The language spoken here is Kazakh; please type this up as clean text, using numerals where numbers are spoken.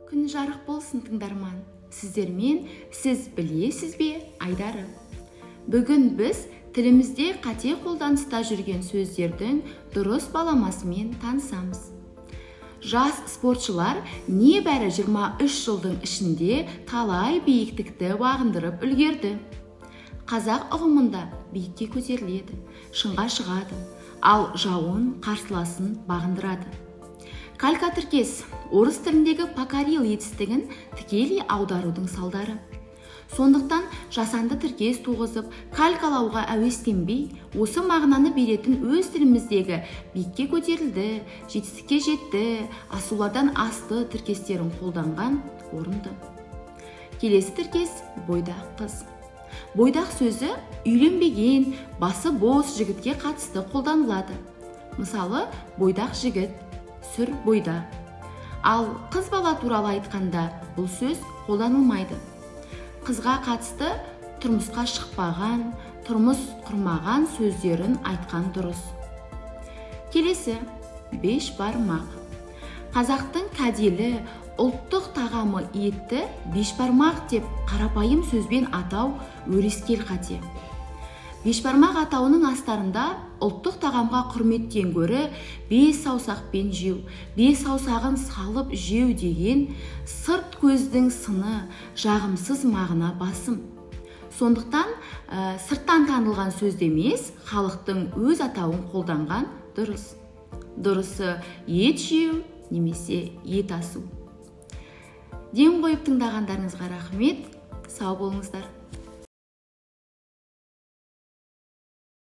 Күн жарық болсын, тыңдарман! Сіздермен «Сіз білесіз бе» айдары. Бүгін біз тілімізде қате қолданыста жүрген сөздердің дұрыс баламасымен танысамыз. Жас спортшылар небәрі 23 жылдың ішінде талай биіктікті бағындырып үлгерді. Қазақ ұғымында биікке көтеріледі, шыңға шығады, ал жауын, қарсыласын бағындырады. Калька тіркес орыс тіліндегі «покорил» етістігін тікелей аударудың салдары. Сондықтан жасанды тіркес туғызып, калькалауға әуестенбей, осы мағынаны беретін өз тіліміздегі биікке көтерілді, жетістікке жетті, асулардан асты тіркестерін қолданған орынды. Келесі тіркес – бойдақ қыз. Бойдақ сөзі үйленбеген, басы бос жігітке қатысты қолданылады. Мысалы, бойдақ жігіт, сүр бойдақ. Ал қыз бала туралы айтқанда, бұл сөз қолданылмайды. Қызға қатысты тұрмысқа шықпаған, тұрмыс құрмаған сөздерін айтқан дұрыс. Келесі – бешбармақ. Қазақтың кәделі ұлттық тағамы етті бешбармақ деп қарапайым сөзбен атау өрескел қате. Бешбармақ атауының астарында ұлттық тағамға құрметтен гөрі бес саусақпен жеу, бес саусағын салып жеу деген сырт көздің сыны, жағымсыз мағына басым. Сондықтан сырттан танылған сөзді емес, халықтың өз атауын қолданған дұрыс. Дұрысы – ет жеу немесе ет асу. Ден қойып тыңдағандарыңызға рахмет, сау болыңыздар!